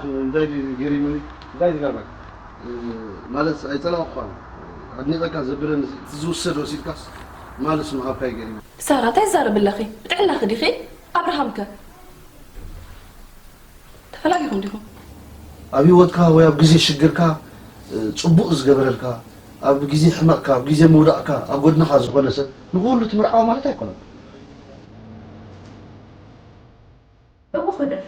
እንታይ ድዩ ገሪሙኒ? እንታይ ዝገርመካ? ማለት ኣይጸላእኳን። ኣድኒቐካ ዘብለኒ እቲ ዝውሰድ ወሲድካስ ማለስ ምሃብካ እዩ ገሪሙ። ሳራ እንታይ ትዛረቢ ኣለኺ? ብጥዕናኺ ዲኺ? ኣብርሃምከ? ተፈላሊኹም ዲኹም? ኣብ ህይወትካ ወይ ኣብ ግዜ ሽግርካ ጽቡቕ ዝገበረልካ፣ ኣብ ግዜ ሕመቕካ፣ ኣብ ግዜ ምውዳቕካ ኣብ ጎድንኻ ዝኾነ ሰብ ንኹሉ ትምርዓዎ ማለት ኣይኮነን። እወ ክደፍ።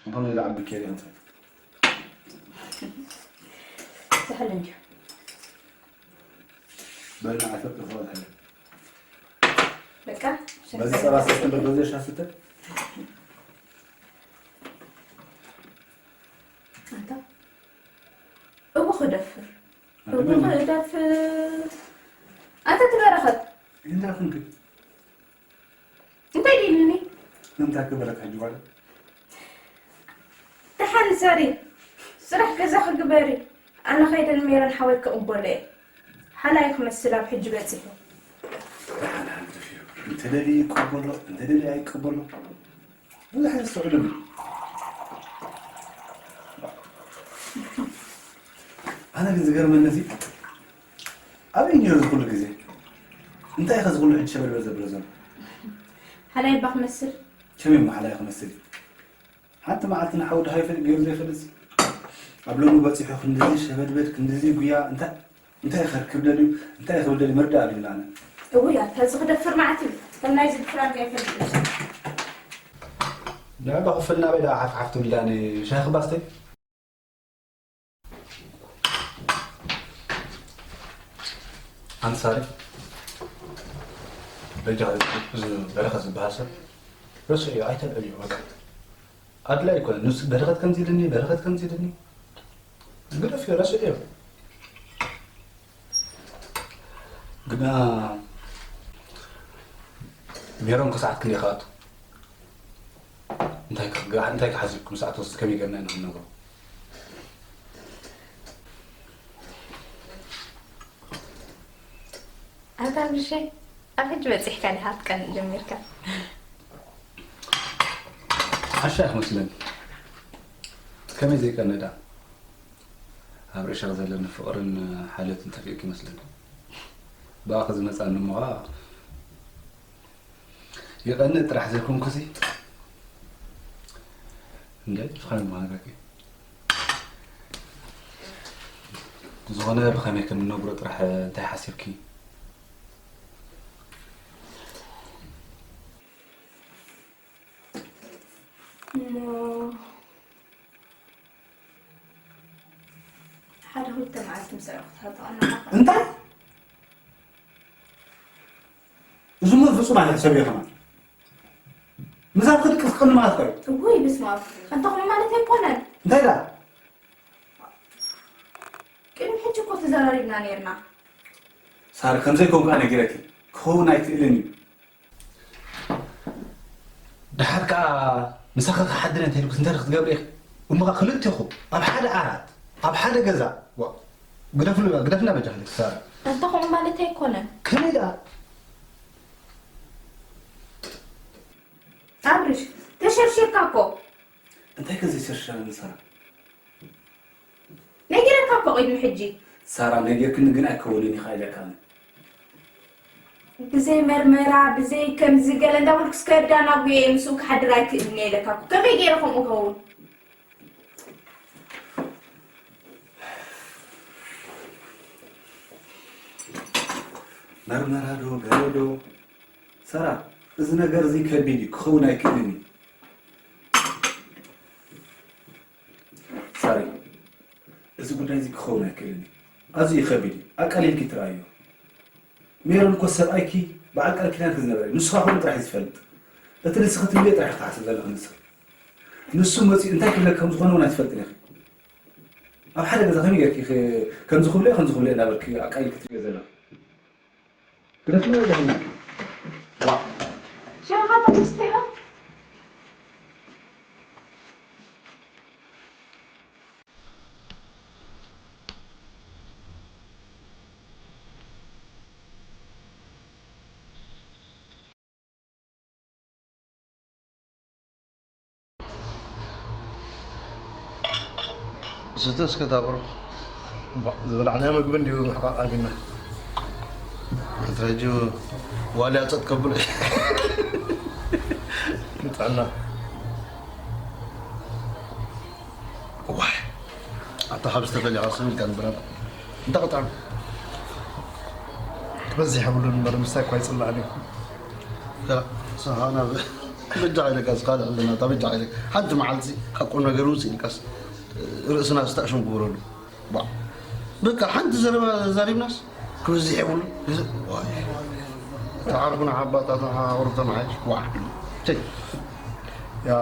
ዝኾነ ዝዓቢ ኬር እንተ ዝሕል እንጂ። በልና ዓሰርተ ክኾን ኣለ። በቃ፣ በዚ ጸባ ሰስተ፣ በዚ ሻስተ። ኣንታ፣ እቡ ክደፍር። ኣንተ እቡ በል። ክደፍር። ኣንተ ትበረኸት። እንዳ ኩንክ። እንታይ ኢሉኒ? እንታይ ክብለካ ሕጂ ጓል? ደሓን ሰሪ፣ ስራሕ ገዛ ክግበሪ። ኣነ ከይደ ንሜሮን ሓወይ ክቕበሎ እየ። ሓላይ ክመስል ኣብ ሕጂ በጺሑ። ደሓን ሓንቲ ፊሮ። እንተ ደልዩ ይቀበሎ፣ እንተ ደልዩ ኣይቀበሎ። ብዙሕ የስተውዕለሉ። ኣነ ግን ዝገርመኒ እዚ ኣበይ ነይሩ እዚ ኩሉ ግዜ? እንታይ ከ እዚ ኩሉ ሕጂ ሸበልበል ዘብሎ ዘሎ? ሓላይ እባ ክመስል። ከመይ እሞ ሓላይ ክመስል? ሓንቲ መዓልቲ ንሓው ድሃይ ፈ-፣ ገይሩ ዘይፈልጥ ኣብ ሎሚ በጺሑ ክንድዚ ሸበድበድ፣ ክንድዚ ጉያ፣ እንታይ፣ እንታይ ከርክብ ደልዩ፣ እንታይ ክብል ደልዩ መርዳእ ኣብዩና ኣነ። እውይ፣ ኣታ እዚ ክደፍር መዓት እዩ። ከም ናይዚ ድፍራንካ ኣይፈልጥን። ንዕባ ክፍልና በይ ደኣ ሓፍ ሓፍ ትብላኒ፣ ሻሂ ክባስተይ? ኣንሳሪ፣ በጃ፣ እዚ በረኸት ዝበሃል ሰብ ረስዕዮ፣ ኣይተልዕልዮ፣ በቃ። ኣድላይ ኣይኮነን። ንሱ በረኸት ከምዚ ኢልኒ፣ በረኸት ከምዚ ኢልኒ። ግደፍዮ፣ ረስዕዮ። ግና ሜሮን ክሰዓት ክንደይ ክኣቱ? እንታይ ክግ-፣ እንታይ ክሓሲብኩም ሰዓት ወስድ ከመይ ጌርና ኢና ክንነግሮ? ኣታ ብሸይ ኣብ ሕጂ በጺሕካ ዲኻ ክትቀንእ ጀሚርካ? ዓሻ ክመስለኒ። ከመይ ዘይቀንእ ደኣ? ኣብ ርእሻ ዘለኒ ፍቕርን ሓልዮትን ጠፊእኪ ይመስለኒ። ብኣኺ ዝመጻኒ እሞ ኸኣ ይቐንእ ጥራሕ ዘይኮንኩሲ፣ እንደ ዝኾነ ምዃን ገርኪ። ዝኾነ ብኸመይ ከም ንነግሮ ጥራሕ እንታይ ሓሲብኪ? እሞ ሓደ ክልተ መዓልቲ ምስ ኣዕሩኽትኻ ተቐመጥካ። እንታይ? እዚ ሞ ፍጹም ኣይሕሰብ እዩ ከማን። ምሳብ ክድቅስ ቅኒ ማለት እዩ። እውይ፣ በስመ ኣብ። ኣንታ ኹም ማለት ኣይኮነን። እንታይ ደኣ? ቅድሚ ሕጂ እኮ ተዘራሪብና ነይርና። ሳሪ፣ ከም ዘይኮንኩ ኣነ ነጊረኪ። ክኸውን ኣይክእልን እዩ። ደሓር ከኣ ምሳኺ ክሓድር እንተ ኢልኩስ እንታይ ክትገብሪ ኢኺ? እሞ ኸኣ ክልቴኹም ኣብ ሓደ ዓራት፣ ኣብ ሓደ ገዛ። ዋ፣ ግደፍሉ-፣ ግደፍና በጃ ክልተ ሳራ። ኣንታ ኸምኡ ማለት ኣይኮነን። ከመይ ደኣ? ኣብርሽ፣ ተሸርሺርካ እኮ። እንታይ ከ ዘይሸርሸረኒ ሳራ? ነጊረካ እኮ ቅድሚ ሕጂ። ሳራ፣ ነጊርክኒ ግን ኣይከውንን ኢኻ ኢለካ ኣነ። ብዘይ መርመራ፣ ብዘይ ከምዚ ገለ እንዳበልኩስ ከዳናጉየ እየ፣ ምስኡ ክሓድር ኣይክእልን እየ ኢለካ እኮ። ከመይ ገይረ ከምኡ ክኸውን? መርመራ ዶ፣ ገለ ዶ? ሳራ፣ እዚ ነገር እዚ ከቢድ እዩ፣ ክኸውን ኣይክእልን እዩ። ሳሪ፣ እዚ ጉዳይ እዚ ክኸውን ኣይክእልን እዩ። ኣዝዩ እዩ ከቢድ እዩ። ኣቃሊልኪ ትረኣዮ። ሜሮን እኮ ሰብኣይኪ በዓል ቃል ኪዳንኪ ዝነበረ እዩ። ንሱ ከኣ ከምኡ ጥራሕ እዩ ዝፈልጥ። እቲ ንስኺ ትብልዮ ጥራሕ ኢኺ ትሓስቢ ዘለኺ ንስኺ። ንሱ መጺኡ እንታይ ክብለኪ ከም ዝኾነ እውን ኣይትፈልጥን ኢኺ። ኣብ ሓደ ገዛ ከመይ ጌርኪ ኢኺ ከምዚ ክብልዮ፣ ከምዚ ክብልዮ እናበልኪ ኣቃሊልኪ ትርእዮ ዘለኺ? ግደፍና ወዲሕና። ዋ። ሸኻታ ተስተዮ። ዝተ እስከ ታብሮ። እባ፣ ዝበላዕናዮ ምግቢ እንዲሁ ምሕቃቕ ኣቢልና። ሕጂ ዋልያ ጸጥ ከብሎ። ንጥዕና። ዋይ፣ ኣታ ካብ ዝተፈልየ ካብ ስም ኢልካ ንብረና። እንታይ ክጥዕም? ክበዝሕ የብሉን እምበር፣ ምስታይ እኳ ይጽላእን እዩ። ያ፣ ሰሃና በጃ ኢለካ፣ እስኻ ካልእ ኣለና፣ እታ በጃ ኢለካ። ሓንቲ መዓልቲ ካብ ቁም ነገር ውጽእ ኢልካስ፣ ርእስና ስታእሽም ግበረሉ። ዋ፣ በቃ ሓንቲ ዘረባ ዛሪብናስ ክበዝሕ የብሉ። ዋይ፣ ተዓርፉና ሓባጣታ ሓወርተ መዓሽ። ዋ፣ ቸይ። ያ፣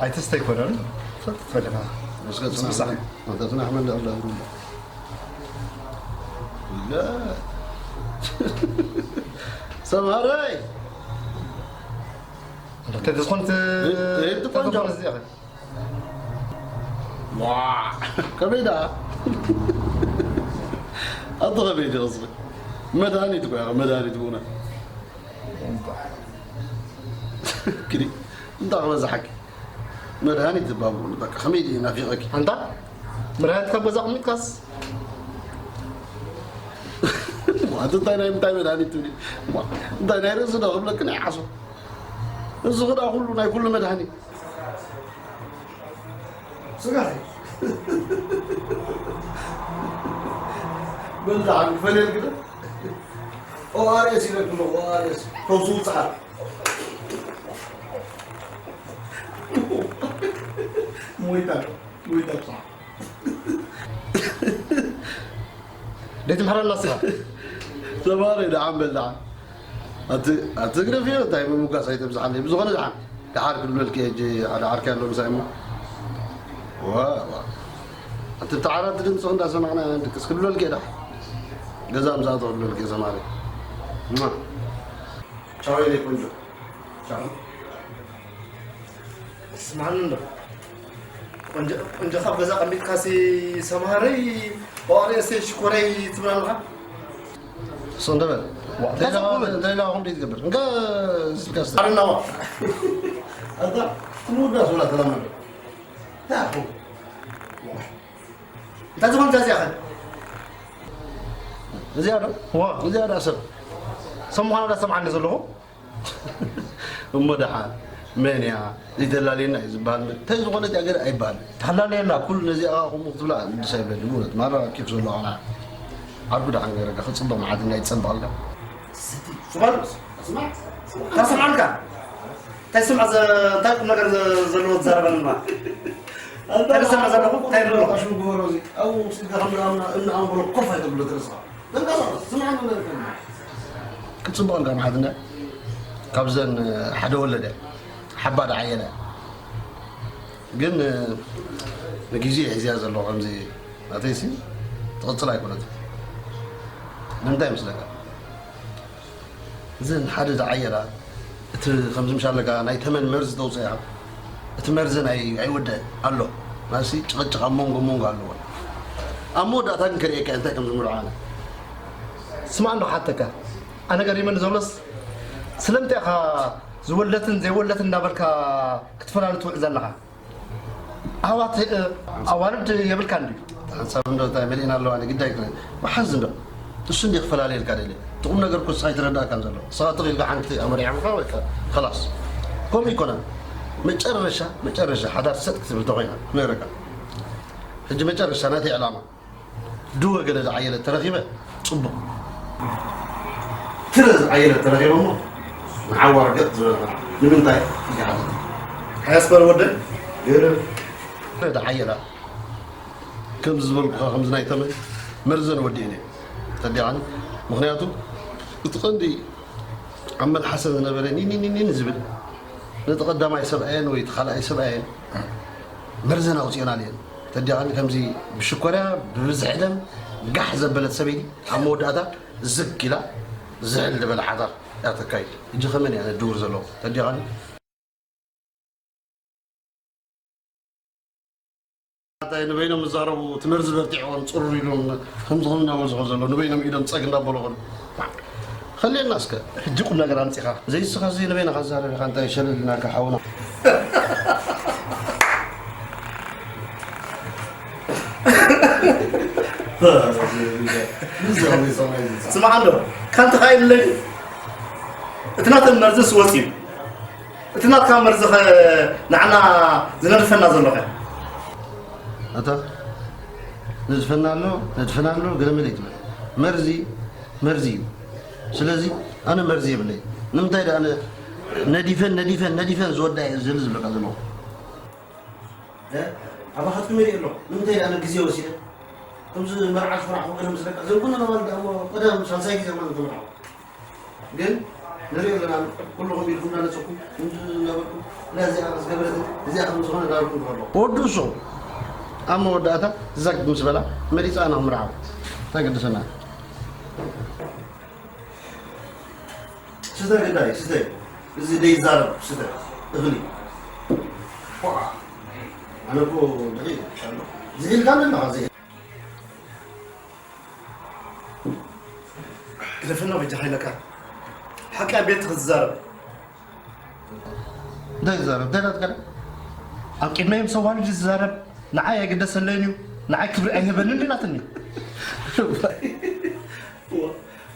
ኣይትስተ ኣይኮነን። ፈት ፈለኻ። እስከ ጽናሕ፣ ምሳሕ። ኣንተ ጽናሕ መን ደኣ ብላ። ላ። ሰምሃረይ። እንተ ተዝኾን ት-፣ እ-፣ እ-፣ ትቆንጆ። ተዝኾን እዚኣ። ዋ፣ ከመይ ደኣ? ኣቶ ከመይ ደኣ? መድሃኒት እኮ እያ፣ መድሃኒት ብእውነት። ክዲ፣ እንታይ ክበዝሓኪ? መድሃኒት እባ ብእውነት፣ በቃ፣ ከመይ ድየ ናፊቐኪ? ኣንታ፣ መድሃኒት ካብ ገዛ ኣቕሚጥካስ? ዋ፣ ኣቲ እንታይ ናይ ምንታይ መድሃኒት ትብሊ? ዋ፣ እንታይ ናይ ርእሲ ዶ ክብለኪ ናይ ዓሶ? እዚ ኽዳ ኩሉ ናይ ኩሉ መድሃኒት። ስጋይ። በል ደሓን ክፈልየልኪ ዶ? ኦኣርኤስ ኢለኪ ኣለኹ፣ ኦኣርኤስ። ፈውሲ ውፅዓት። ሞይታ፣ ሞይታ ብፅሓት። ደይ ትምሕረና ንስኻ። ተማሪ ደሓን በል ደሓን። ኣቲ-፣ ኣቲ ግደፍዮ፣ እንታይ ምምጓስ ኣይተብዝሓለይ። ብዝኾነ ደሓን፣ ደሓር ክብለልኪ ሕጂ ሓደ ዓርከይ ኣሎ ምሳይ እሞ። ዋ፣ ዋ። ኣቲ ብቲ ዓራት ድምፅኺ እንዳሰማዕና ድቅስ ክብለልኪ እየ ደሓን። ገዛ ምስ ኣተኹ ክብለልኪ እየ ተማሪ። እማ። ቻው የኔ ቆንጆ። ቻው። ስማዕኒ እንዶ። ቆንጆ፣ ቆንጆ ካብ ገዛ ቀሚጥካሲ ሰምሃረይ፣ ኦኣርኤሰይ ሽኮረይ ትብል ኣለኻ? እሱ እንደ በል። ዋ፣ እንታይ እንታይ ኢልካ፣ ጎበዝ? እንታይ ኢልካ ከምኡ ትገብር? እንካ ስልካ ስተ-፣ ኣረናዋ። ኣታ፣ ትምውዳስ ወላ ተላመደ። ታ፣ ሁ። እንታይ ዝኾን እዚኣ ኸ? እዚኣ ዶ? ዋ። እዚኣ ዶ ሰብ? ሰብ ምዃና ዶ ሰምዓኒ ዘለኹ? እሞ ደሓን መን እያ? ዘይተላልየና እዩ ዝበሃል። እንታይ ዝኾነት እያ ገለ ኣይበሃል። ተላልየና፣ ኩሉ ነዚኣ ከምኡ ክትብላ ደስ ኣይብለኒ። ብእውነት፣ ማራ ኬፍ ዘለዎ ቆልዓ። ዓርኩ ደሓን ገይረካ፣ ክጽበቕ መዓት ናይ ዝጸበቐልካ። ስቲ፣ ሱባል፣ ስማዕ፣ እንታይ ስምዓልካ? እንታይ ስምዕ ዘ-፣ እንታይ ቁም ነገር ዘ-፣ ዘለዎ ትዛረበኒ ድማ? እንታይ ስምዕ ዘለኹ? እንታይ ኣለዎ? ሽም ግበሮ እዚ። ኣብኡ ወሲድካ ከም ዝኣምና፣ እናኣንበሮ ኮፍ ኣይተብሎ ትርስኻ። ተንቀሳቐስ፣ ስምዓኒ ነገር ከማ። ክትጽበቐልካ መዓት እንዳ ካብዘን ሓደ ወለደ ሓባ ደዓየለ። ግን ንግዜ ሒዝያ ዘሎ ከምዚ ናተይሲ ትቕጽል ኣይኮነትን። ንምንታይ ይመስለካ? እዘን ሓደ ዝዓየላ፣ እቲ ከምዚ ምሽ ኣለካ ናይ ተመን መርዚ ተውፅእ ኢኻ። እቲ መርዚ ናይ ኣይወደአን ኣሎ። ናሲ ጭቕጭቕ ኣብ መንጎ መንጎ ኣለዎ። ኣብ መወዳእታ ግን ከርእየካ እንታይ ከም ዝምርዖ ኣነ። ስማዕ እንዶ ክሓተካ። ኣነ ገሪመኒ ዘብለስ፣ ስለምንታይ ኢኻ ዝወለትን ዘይወለትን እንዳበልካ ክትፈላሊ ትውዕል ዘለኻ? ኣሕዋት፣ እ፣ ኣዋልድ የብልካን ድዩ? ሓንሳብ እንዶ እንታይ መሊእና ኣለዋ፣ ኣነ ግዳይ ክነ-፣ መሓዝ እንዶ። እሱ እንዲ ክፈላለየልካ ደልየ። እቲ ቁም ነገር እኮ ንስኻ ኣይተረዳእካን ዘሎ። ንስኻ ትኽ ኢልካ ሓንቲ ኣመሪዓምካ ወይ ከ-፣ ከላስ። ከምኡ ይኮነን። መጨረሻ፣ መጨረሻ ሓዳር ሰጥ ክትብል ተኾይና፣ ክነግረካ። ሕጂ መጨረሻ ናተይ ዕላማ። ድወ ገለ ዝዓየለት ተረኺበ፣ ጽቡቕ። ትረ ዝዓየለት ተረኺበ እሞ፣ ንዓዋር ገጥ ዝበለ። ንምንታይ? ይሓዝ። ሓያስ በለ ወደ ገለ። ትረ ዝዓየላ፣ ከምዚ ዝበልኩኻ፣ ከምዚ ናይ ተመን መርዘን ወዲእን እየ። ተዲቓኒ? ምኽንያቱ፣ እቲ ቀንዲ ኣብ መልሓሰን ዝነበረ ኒኒኒኒን ዝብል፣ ነቲ ቀዳማይ ሰብኣየን ወይ እቲ ካልኣይ ሰብኣየን መርዘን ኣውፂኦናል እየን። ተዲቓኒ? ከምዚ ብሽኮርያ ብብዝሒ ደም ጋሕ ዘበለት ሰበይቲ ኣብ መወዳእታ ዝግ ኢላ ዝሕል ዝበለ ሓዳር እያ ተካይድ። ሕጂ ከመን እያ ነድውር ዘለኹ? ተዲቓኒ? እንታይ ንበይኖም ዝዛረቡ እቲ መርዚ በርቲዕዎም ፅሩር ኢሎም ከምዚ ከም እናበዝሖ ዘሎ ንበይኖም ኢዶም ፀግ እንዳበሉ ኾኑ። ኸልየና እስከ። ሕጂ ቁም ነገር ኣምፂኻ። ዘይስኻ እዚ ንበይንኻ ዝዛረብ ኢኻ እንታይ ሸለል ኢልናካ ሓውና። ስማዕ እንዶ፣ ካንተ ኸኣ የብለይ። እቲ ናተን መርዝስ ወፂኡ። እቲ ናትካ መርዚ ኸ ንዓና ዝነድፈና ዘሎ ኸ? ኣታ፣ ነድፈና ኣሎ፣ ነድፈና ኣሎ፣ ገለመለ ይትበል። መርዚ፣ መርዚ እዩ። ስለዚ፣ ኣነ መርዚ የብለይ። ንምንታይ ደኣ ኣነ ነዲፈን፣ ነዲፈን፣ ነዲፈን ዝወዳ እየ ዝብል ዝብለካ ዘለኹ? እ? ኣባኻትኩም የርኢ ኣሎ። ንምንታይ ኣነ ግዜ ወሲደ? ከምዚ መርዓ ዝፈራሕኹ ቀደም ዝለቃ ዘንኩነ ነባል ደኣ እሞ ቀደም ሳልሳይ ግዜ ማለት ተመርዓኹ። ግን ንሪኦ ኣለና። ኩልኹም ኢልኩም እናነጸኩም ከምዚ እናበልኩም፣ እዚኣ ዝገበረትን እዚኣ ከም ዝኾነ እናበልኩም ትኸዱ። ወዱ እሱ ኣብ መወዳእታ ዘግ ምስ በላ መሪጻ ኣና ምርዓው እንታይ ገደሰና? ስተ ግዳይ፣ ስተ። እዚ ደይዛረብ ስተ። እኽሊ። ኳ። ኣነ እኮ ደቂቕ ኣሎ። ዝሒልካ ኣለኻ፣ ዝሒል። ግደፈና በጃኻ ኢለካ። ሓቂ ኣብ ቤት ክትዛረብ። እንታይ ይዛረብ? እንታይ ናትካ? ኣብ ቅድመይ ምስ ኣዋልድ ዝዛረብ ንዓይ ኣይግደሰለይን እዩ፣ ንዓይ ክብሪ ኣይህበንን ኢላትኒ።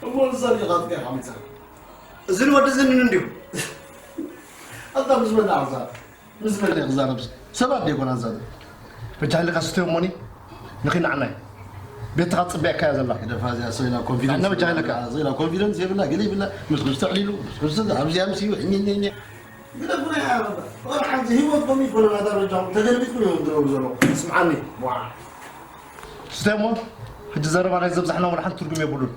እሞ ንሳ ዲኻ ኣጥቂኻ መጻ? እዚ ንወዲ እዚ ንን እንድዩ። ኣንታ ምስ መን ክዛረብ? ምስ መን ክዛረብ? ሰባት ደይኮና ዝዛረብ። በጃ ኢልካ ስተዮ እሞኒ ንኺድ ንዓናይ። ቤትኻ ትጽበየካ እያ ዘላ። ግደፋ እዚኣ ሰው ኢላ ኮንፊደንስ ኣነ በጃ ኢለካ። ሰው ኢላ ኮንፊደንስ የብላ፣ ገለ ይብላ፣ ምስ ምስ ተዕሊሉ፣ ምስ ምስ ኣብዚኣ ምስ እዩ፣ እኒ፣ እኒ፣ እኒ። ግደፉና እያ፣ ፍቕሪ ሓንቲ ህይወት ኮም ይኮነ፣ ናታ በጃኹም ተገልቢጥኩም እዮም ዝነብሩ ዘለኹም። ስምዓኒ። ዋ። ስተ እሞ፣ ሕጂ ዘረባ ናይ ዘብዛሕና ወላ ሓንቲ ትርጉም የብሉን።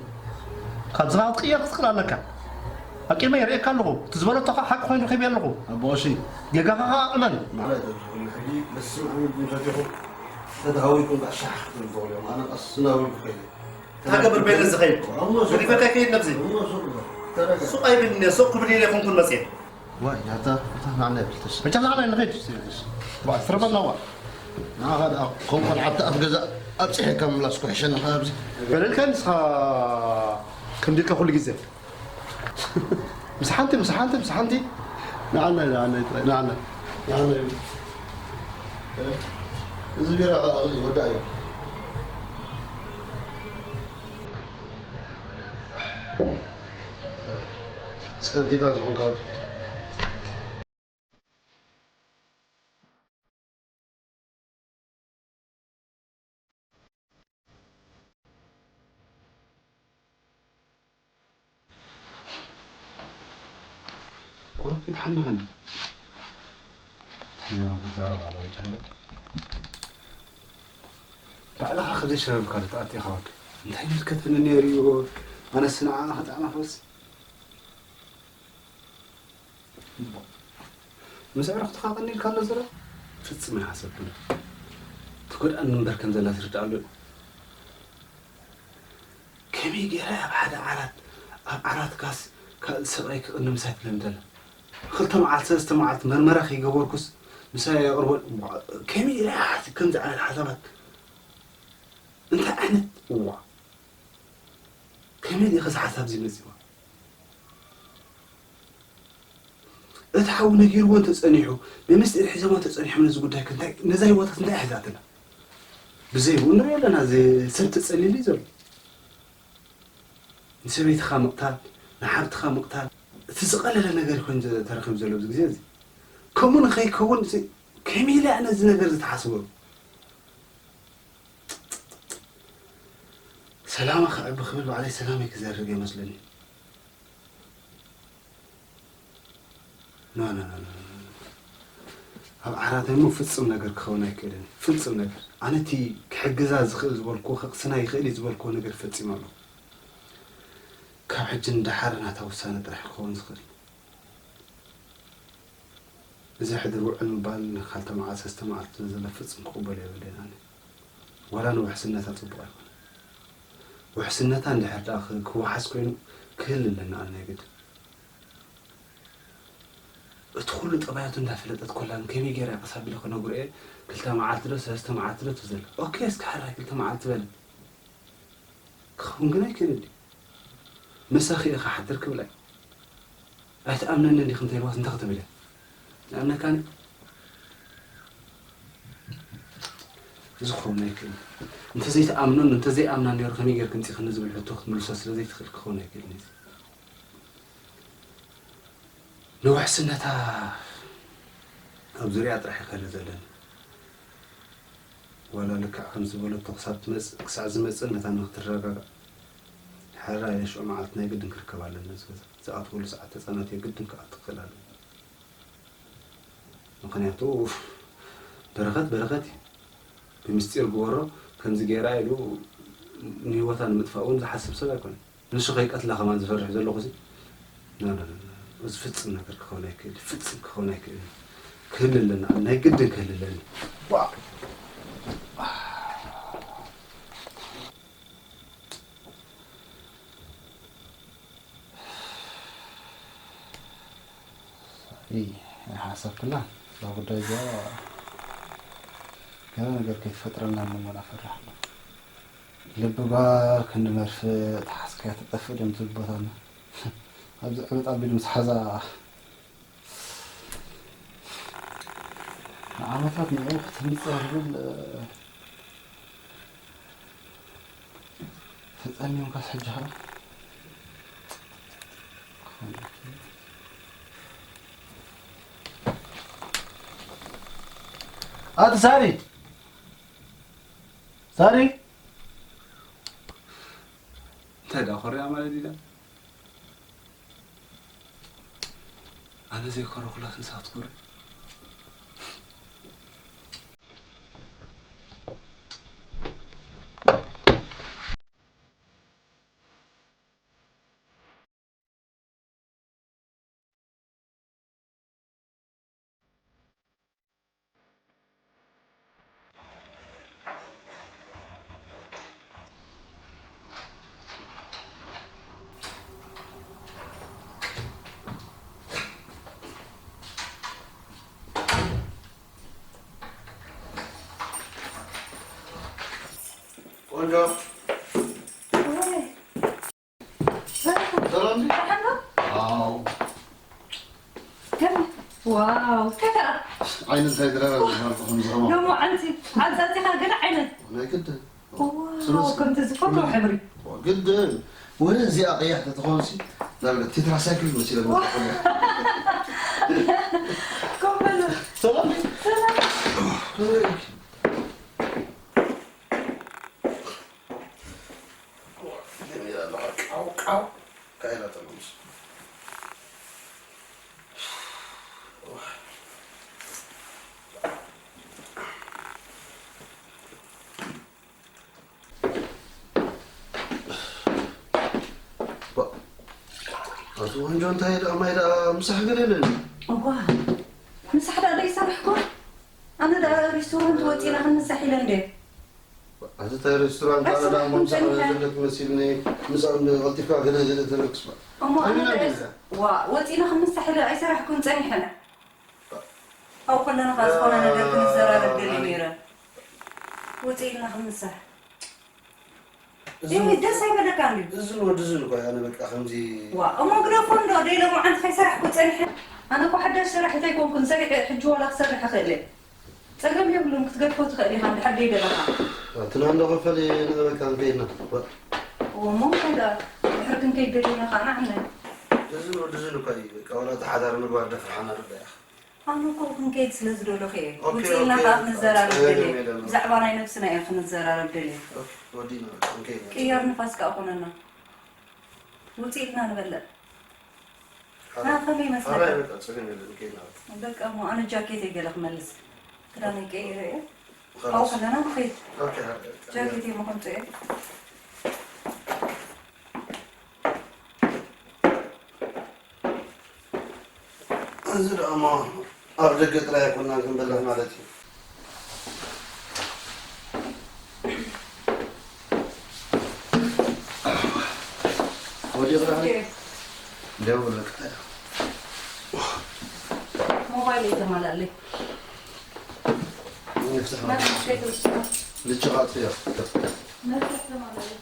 ካብዚ ኸዓ ክትቅየር ክትኽእል ኣለካ። ኣብ ቅድመይ የርእየካ ኣለኹ። እቲ ዝበለቶ ኸዓ ሓቂ ኮይኑ ረኺበዮ ኣለኹ። ኣቦ ቀሺ። ጌጋኻ ኸዓ እመን። ማለት ኣብዚ ኩሉ ሕጂ በስመ ኣብ ወልድ መንፈስ ኢኹም ተተሃዊኩም ከዓ ሻሕ ክትብሉ ትኽእሉ እዮም። ኣነ ቀስ እናበልኩ ከይደ። እንታይ ገበር ቤለ ዝኸይድ? እሞ ሱቕ ገዲፈካ ይከይድ ነብዚ። እሞ ሱቕ በል። ተረጋጋ። ሱቕ ኣይብልን እየ። ሱቕ ክብል ኢለ ኣይኮንኩን መፅየ። ዋይ፣ ኣታ፣ ኣታ፣ ንዓና ይብል፣ ተስ-፣ መቸም ንዓና ንኸይድ። ዋ፣ ትረፈና፣ ዋ። ንዓኻ ደኣ፣ ከም ቆልዓ ኣብቲ ኣፍ ገዛ ኣብፂሐካ ምምላስ እኮ ይሕሸና፣ ኸዓ ኣብዚ። በለልካ፣ ንስኻ ከምዚ ኢልካ ኩሉ ግዜ። ምስ ሓንቲ፣ ምስ ሓንቲ፣ ምስ ሓንቲ። ንዓና፣ ንዓና፣ ንዓና፣ ንዓና ይብል። እዚ ቢራ ኸዓ፣ እዚ ወዳእ እዩ። ጸርጊታ ዝኾንካ። ቁሩብ ግን ሓኒ ሓኒ። እንታይ እዮም ክዛረቡ ኣለዉ ጃንዳ? ባዕልኻ ከዘይሸረብካ ዶ ተኣቲኻ ወዲ? እንታይ ይምልከተኒ ነይሩ እዩ? ኣነስ ንዓኣ ከጥዕማ ክብስ። ምስ ኣዕሩኽትኻ ቀኒልካ ኣሎ ዝረብ? ፍጽም ኣይሓሰብኩን። ትጎድኣኒ እምበር ከም ዘላ ትርድኣሉ። ከመይ ገይራ ኣብ ሓደ ዓራት፣ ኣብ ዓራትካስ ካልእ ሰብኣይ ክቕኒ ምሳይ ትለምደላ? ክልተ መዓልቲ፣ ሰለስተ መዓልቲ መርመራ ከይገበርኩስ ምሳይ ኣየቕርቦን። ከመይ ኢላ እያ ሓሲብ ከምዚ ዓይነት ሓሳባት? እንታይ ዓይነት፣ እዋ፣ ከመይ ኢኻ እዚ ሓሳብ እዚ መጺእዋ? እቲ ሓው ነጊርዎ እንተጸኒሑ፣ ብምስጢር ሒዞሞ እንተጸኒሖም ነዚ ጉዳይ ከ እንታይ፣ ነዛ ህይወትስ እንታይ ሒዛትላ? ብዘይ ብኡ ንሪኦ ኣለና፣ እዚ ሰብ ተጸሊሉ እዩ ዘሎ። ንሰበይትኻ ምቕታል፣ ንሓብትኻ ምቕታል፣ እቲ ዝቐለለ ነገር ኮይኑ ዘ-፣ ተረኺቡ ዘሎ ኣብዚ ግዜ እዚ። ከምኡ ንኸይከውን እዚ ከመይ ኢለ ኣነ እዚ ነገር ዝተሓስበሉ? ሰላማ ክዕቢ ክብል ባዕለይ ሰላመይ ክዘርግ እየ መስለኒ። ኖ፣ ኖ፣ ኖ፣ ኖ፣ ኖ። ኣብ ዓራተይ እሞ ፍጹም ነገር ክኸውን ኣይክእልን እዩ። ፍጹም ነገር። ኣነ እቲ ክሕግዛ ዝኽእል ዝበልኩዎ፣ ከቕስና ይኽእል እዩ ዝበልኩዎ ነገር ፈጺመ ኣለኹ። ካብ ሕጂ ንደሓር ናታ ውሳነ ጥራሕ ክኸውን ዝኽእል። እዚ ሕድሪ ውዕል ምባል ንኻልተ መዓልቲ ሰለስተ መዓልቲ ስለ ዘሎ ፍጹም ክቕበሎ የብለይን ኣነ። ዋላ ንውሕስነታ ጽቡቕ ኣይኮነን። ውሕስነታ እንድሕር ደኣ ክ-፣ ክወሓስ ኮይኑ ክህሊ ኣለና ኣነ ናይ ግድን። እቲ ኩሉ ጠባያቱ እንዳፈለጠት ኮላ ግን ከመይ ገይራ እያ ቀስ ኣቢለ ክነግሮ እየ፣ ክልተ መዓልቲ ዶ ሰለስተ መዓልቲ ዶ ትብል ዘላ። ኦኬ፣ እስኪ ሕራይ ክልተ መዓልቲ በለ። ክኸውን ግን ኣይክእልን ድዩ? ምሳኺ እየ ክሓድር ክብላ እዩ። ኣይትኣምነንን ዲኺ እንተኢልዋስ እንታይ ክትብል እያ? ንኣምነካኒ? ዝኸውን ኣይክእልን። እንተዘይትኣምኖን እንተዘይኣምናን ነይሩ ከመይ ጌርክ ምጺኽኒ ዝብል ሕቶ ክትምልሶ ስለ ዘይትኽእል ክኸውን ኣይክእልን እዩ። ንውሕስነታ ኣብ ዙርያ ጥራሕ ይኸለ ዘለኒ። ዋላ ልክዕ ከም ዝበለቶ ክሳብ ትመጽእ፣ ክሳዕ ዝመጽእ ነታ ንክትረጋጋእ ሓራ ኢለ ሽዑ መዓልቲ ናይ ግድን ክርከብ ኣለኒ ኣብዚ ገዛ። ዝኣትወሉ ሰዓት ተጸናትዮ ግድን ክኣቱ ክኽእል ኣለኒ። ምኽንያቱ በረኸት በረኸት እዩ። ብምስጢር ግበሮ፣ ከምዚ ገይራ ኢሉ ንህይወታ ንምጥፋእ እውን ዝሓስብ ሰብ ኣይኮነን። ንሱ ከይቀትላ ከማን ዝፈርሕ ዘለኹ እዚ፣ ና፣ ና፣ ና፣ ና፣ እዚ ፍጽም ነገር ክኸውን ኣይክእል፣ ፍጽም ክኸውን ኣይክእል። ክህል ኣለና፣ ናይ ግድን ክህል ኣለኒ። ዋ! እይ፣ ኣይሓሰብክላን። እዛ ጉዳይ እዚኣ ገለ ነገር ከይትፈጥረልና እሞ ናፈራሕና። ልቢ ጓል ክንዲ መርፍእ ተሓዝካያ ትጠፍእ ድዮም ትብል ቦታ ኣሎ። ኣብዚ ዕብጥ ኣቢሉ ምስ ሓዛ ንዓመታት ንዕኡ ክትምጸ ዝብል ተጸሚምካስ ሕጂ ኸኣ ኣቲ ሳሪ፣ ሳሪ፣ እንታይ ደኣ ኮርያ ማለት ኢላ? ኣነ ዘይኮረኹላስ ንሳ ክትኮሪ? ቆንጆ። ወይ። ሰላም ድዩ? ደሓን ዶ? ዋው። ከመይ? ዋው፣ ከታ። ዓይኒ እንታይ ድረር ኣለና፣ ከምዚ ኸማ። ሎሚ ዓንቲ፣ ዓንጻ ኣቲኻ ገለ ዓይነት። ናይ ግድን። ዋው፣ ስለዚ ከምቲ ዝፈትዎ ሕብሪ። ግድን። ወረ እዚኣ ቀያሕ ተትኾንሲ፣ ዳርጋ ቴትራሳይክል መሲለ። ዋው። ኮበለ። ሰላም። ሰላም። ከመይ ኢልኪ? ቃው፣ ቃው፣ ካይላ ተመልሱ። ኣቲ ወንጆ እንታይ ደኣ ማይ ደኣ ምሳሕ ገለ የለን። እዋ፣ ምሳሕ ደኣ ዘይሰራሕኩ? ኣነ ደኣ ሬስቶራንት ወጺና ክንምሳሕ ኢለ እንዴ? ኣቲ እንታይ ሬስቶራንት ኣነ ደኣ ኣይሰራሕኩን ሞምሳሕ ጸኒሐ። ዘለክ መሲልኒ። ምሳሕ ቀልጢፍካ ገለ ገለ ተበልክስ በል። እሞ ኣነ ኣነ ደኣ ደኣ ዋ፣ ወጺና ክንምሳሕ ኢለ ኣይሰራሕኩን ጸኒሐ። ኣብኡ ከለና ከኣ ዝኾነ ነገር ክንዘራረብ ደልየ ነይረ። ውጽእ ኢልና ክንምሳሕ። እዚ እህ፣ ደስ ኣይበለካን ድዩ? እዚ ወዲ እዚ እኮ ኣነ በቃ ከምዚ ዋ፣ እሞ ግደፎ እንዶ፣ ደይ ሎማዓንቲ ከይሰራሕኩ ጸኒሐ። ኣነ እኮ ሓዳሽ ሰራሒት ኣይኮንኩን፣ ሰሪሐ ሕጂ ዋላ ክሰርሕ እኽእል እየ። ጸገም የብሉን፣ ክትገድፎ ትኽእል ኢኻ፣ እንድሕር ደይ ደለኻ። ትናንዶ ክፈል ንበቃ እንከይድና። እዎ፣ እሞ እንታይ ደኣ፣ ድሕር ክንከይድ ደሊና ኸዓ ንዓና እዩ። እዚ ወዲ እዚ እኮ እዩ፣ በቃ ዋላ እቲ ሓዳር ምግባር ደፍርሓና ዶ ኢኻ? ኣነ እኮ ክንከይድ ስለ ዝደለኹ እየ። ኦኬ፣ ውፅእ ኢልና ኦኬ፣ ከዓ ክንዘራረብ ጸገም ደልየ። የለን። ብዛዕባ ናይ ነብስና እየ ክንዘራረብ ደልየ። ኦኬ፣ ወዲና በቃ፣ ክንከይድ ኢና። ቅያር ንፋስ ከዓ ኮነና። ውፅእ ኢልና ንበልዕ። ሓራይ፣ ና፣ ከመይ ይመስለካ? ሓራይ በቃ፣ ጸገም የለን፣ ክንከይድ ኢና በቃ። በቃ እሞ ኣነ ጃኬተይ ገለ ክመልስ። ክዳነይ ቀይረ እየ። ኸላስ። ኣብኡ ከለና ንኸይድ። ኦኬ፣ ሓራይ በቃ። ጃኬተይ እሞ ከምፅኦ እየ። እዚ ደኣ እሞ ኣብ ደገ ጥራይ ኣይኮንናን ክንበልዕ ማለት እዩ። ወዲ ጥራይ ኦኬ። ደውለካ። ሞባይል ይተማላለይ። ይፍትሕ መፍትሕ ከይትርስዖ። ልችኻ ኣጥፍዮ። መፍትሕ ተማላለይ።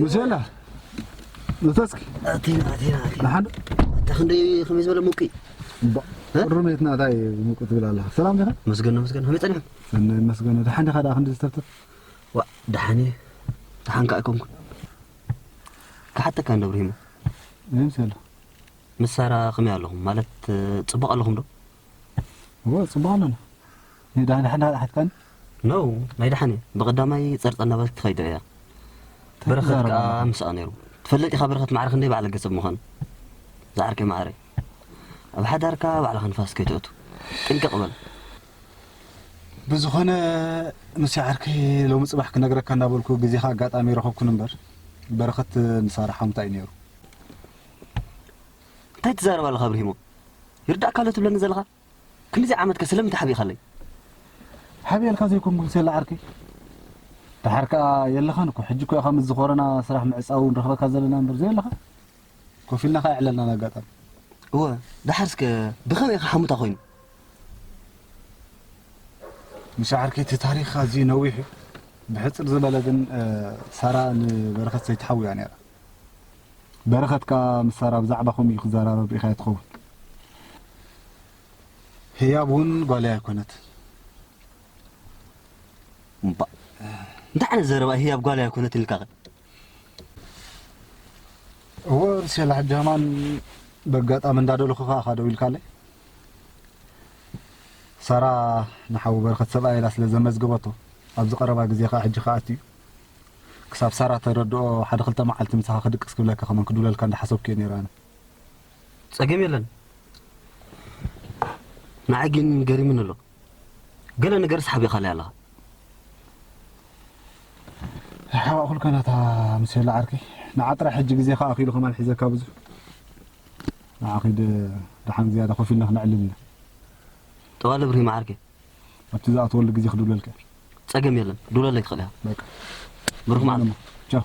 ሙሴላ፣ እተስኪ። ኣቲና፣ ኣቲና፣ ኣቲና። ደሓን ዶ? ኣታ ክንደይ ከመይ ዝበለ ሙቂ? እባ፣ እ? ሩሜትና እንታይ ሙቂ ትብል ኣለኻ? ሰላም ዲኻ? መስገን፣ መስገን። ከመይ ጸኒሑ? ሰናይ መስገን። ደሓን ዲኻ ደኣ ክንዲ ዝተፍትፍ? ዋ፣ ደሓን እየ። ደሓን ከኣ ኣይኮንኩን። ክሓተካ እንዶ ብርሂሞ። እይ፣ ሙሴላ። ምስ ሳራ ከመይ ኣለኹም? ማለት፣ ጽቡቕ ኣለኹም ዶ? እወ፣ ጽቡቕ ኣለና። ናይ ደሓን፣ ደሓን፣ ደሓን ሓትካኒ? ኖ፣ ናይ ደሓን እየ። ብቐዳማይ ጸርጸር እናበለት ትኸይድ እያ። እንታይ በረኸት ትዛረብ ከኣ ኣለኻ? ምስኣ ነይሩ። ትፈልጥ ኢኻ በረኸት ማዕረ ክንደይ በዓል ገንዘብ ምዃኑ? ዝዓርከይ ማዕረ። ኣብ ሓዳርካ ባዕልኻ ንፋስ ከይተእቱ። ጥንቅቕ በል። ብዝኾነ፣ ምስ ዓርከይ ሎሚ ጽባሕ ክነግረካ እናበልኩ ግዜኻ ኣጋጣሚ ረኸብኩን እምበር፣ በረኸት ንሳራ ሓሙታ እዩ ነይሩ። እንታይ ትዛረብ ኣለኻ ብርሂሞ? ይርዳእካ ኣሎ ትብለኒ ዘለኻ? ክንድዚ ዓመትከ ስለምንታይ ሓቢእኻለይ? ሓቢኤልካ ዘይኮንኩ ሙሴላ ዓርከይ። ደሓር ከኣ የለኻን እኮ። ሕጂ እኮ ኢኻ ምስዚ ኮረና ስራሕ ምዕጻው ንረኽበካ ዘለና እምበር ዘየለኻ። ኮፍ ኢልና ከኣ የዕለልናን ኣጋጣሚ። እወ፣ ደሓር እስከ ብኸመይ ኢኻ ሓሙታ ኮይኑ? ሙሴ ዓርከይ፣ እቲ ታሪኽ ኣዝዩ ነዊሕ እዩ። ብሕጽር ዝበለ ግን፣ እ፣ ሳራ ንበረኸት ሰይቲ ሓው እያ ነይራ። በረኸት ከኣ ምስ ሳራ ብዛዕባ ከምኡ እዩ ክዘራረብ ርኢኻዮ ትኸውን። ህያብ እውን ጓለይ ኣይኮነትን። እምባ። እንታይ ዓይነት ዘረባ ህያብ ጓለይ ኣይኮነትን ኢልካ ኸ? እወ፣ ርሴላ፣ ሕጂ ከማን በጋጣሚ እንዳደለኹ ከኣ እኻ ደዊልካለይ። ሳራ ንሓው በረኸት ሰብኣይ ኢላ ስለ ዘመዝገበቶ፣ ኣብዚ ቀረባ ግዜ ከኣ ሕጂ ክኣቱ እዩ። ክሳብ ሳራ ተረድኦ ሓደ ክልተ መዓልቲ ምሳኻ ክድቅስ ክብለካ ከማን ክድውለልካ እንዳሓሰብኩ እየ ነይረ ኣነ። ጸገም የለን። ንዓይ ግን ገሪሙኒ ኣሎ። ገለ ነገርስ ሓቢእኻለይ ኣለኻ። ኣይሓባእኩልካን ኣታ ሙሴላ ዓርከይ። ንዓ ጥራሕ ሕጂ ግዜ ከኣ ኣኺሉ ከማን ሒዘካ ብዙሕ። ንዓ ኺድ ደሓን ዝያዳ ኮፍ ኢልና ክነዕልል ኢና። ጠዋለ ብርሂም ዓርከይ። ኣብቲ ዝኣትወሉ ግዜ ክድውለልካ እየ። ጸገም የለን። ድውለለይ ትኽእል ኢኻ። በቃ። ብሩኽ መዓልቲ። ቻው።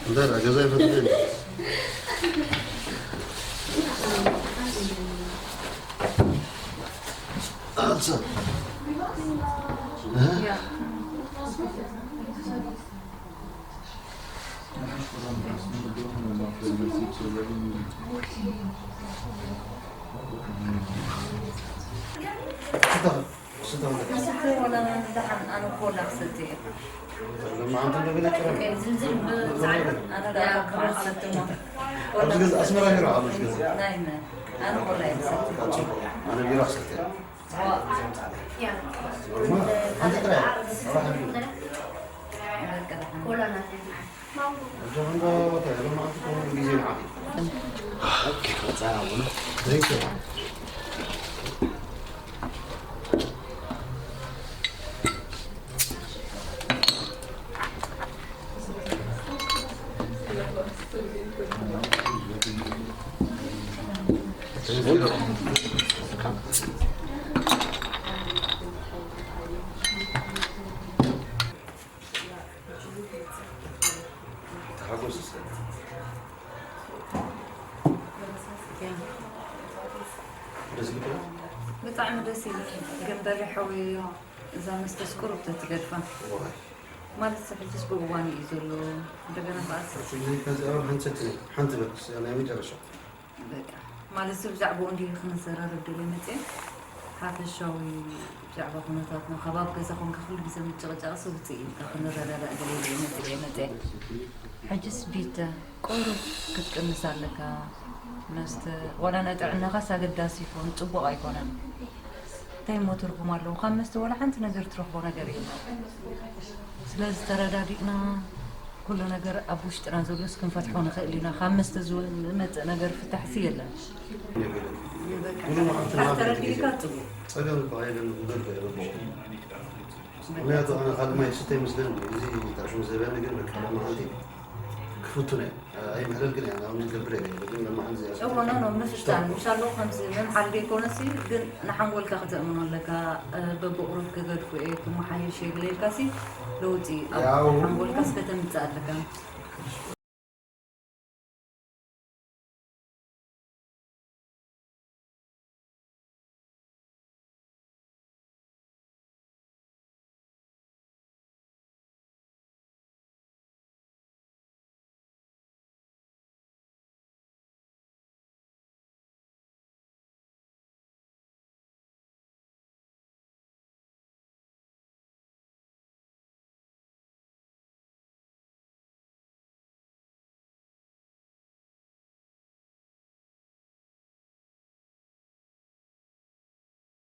እንዳ ገዛ ይፈትል። ዝልዝል ብጻዕዳ ኣነ ደኣ ክብረት ሰትሞ። ኣብዚ ገዛ ኣስመራ ነይሩ፣ ኣብዚ ገዛ። ናይ መን? ኣነ ኮላ እየ ዝሰቲ። ኣነ ቢራ ክሰቲ። ዋ። ሓንቲ ጥራይ። በቃ ደሓን። ኮላ ናት። ብጣዕሚ ደስ ይብል። ግን በሪሕ ሓወይ፣ እዛ መስተስ ቁሩብ ተትገድፋ። ማለት ሕጅስ ብእዋኑ እዩ ዘሎ። እንደገና ከኣ ከዚ ኣብ ሓንቲ ሰቲ፣ ሓንቲ በል፣ ናይ መጨረሻ። በቃ። ማለት ሰብ ብዛዕባኡ እንዲሁ ክንዘራረብ ደልየ መፅየ። ሓፈሻዊ ብዛዕባ ኩነታትና፣ ካብ ኣብ ገዛ ኮንካ ኩሉ ግዜ ምጭቕጫቕሲ ውፅእ ኢልካ ክንረዳዳእ ገለ ኢለ መፅእ እየ መፅእ። ሕጅስ ቢተ ቁሩብ ክትቅንስ ኣለካ። መስተ ዋላ ንጥዕናኻስ ኣገዳሲ ይኸውን፣ ፅቡቕ ኣይኮነን። እንታይ እሞ ትርጉም ኣለዎ? ካብ መስተ ዋላ ሓንቲ ነገር ትረኽቦ ነገር የለን። ስለዚ ተረዳዲእና ኩሉ ነገር ኣብ ውሽጥና ዘሎስ ክንፈትሖ ንኽእል ኢና። ካብ መስተ ዝመፅእ ነገር ፍታሕሲ የለን። ሙሉ መዓልቲ ናብ ተረዲእካ ፅቡቅ። ፀገም እኮ የለን። ጉደል እኮ የለን። ምክንያቱ ኣነ ካልእ ማይ ዝስተ ይመስለኒ። እዚ ታሽሙ ዘበኒ ግን በቃ ሎማዓንቲ ክፍቱነ ኣይምሕለል ግን እያ ናብዚ ገብር እየ ግን ሎማዓንቲ እዚኣ እዎ ኖ ኖ ምፍታን ምሻሎ ከምዚ ምምሓል ዘይኮነሲ ግን ንሓንጎልካ ክተእምኖ ኣለካ። በብቁሩብ ክገድፉ እየ ክመሓየሽ እየ ግለ ኢልካሲ ለውጢ ኣብ ያው ሓንጎልካስ ከተምፅእ ኣለካ።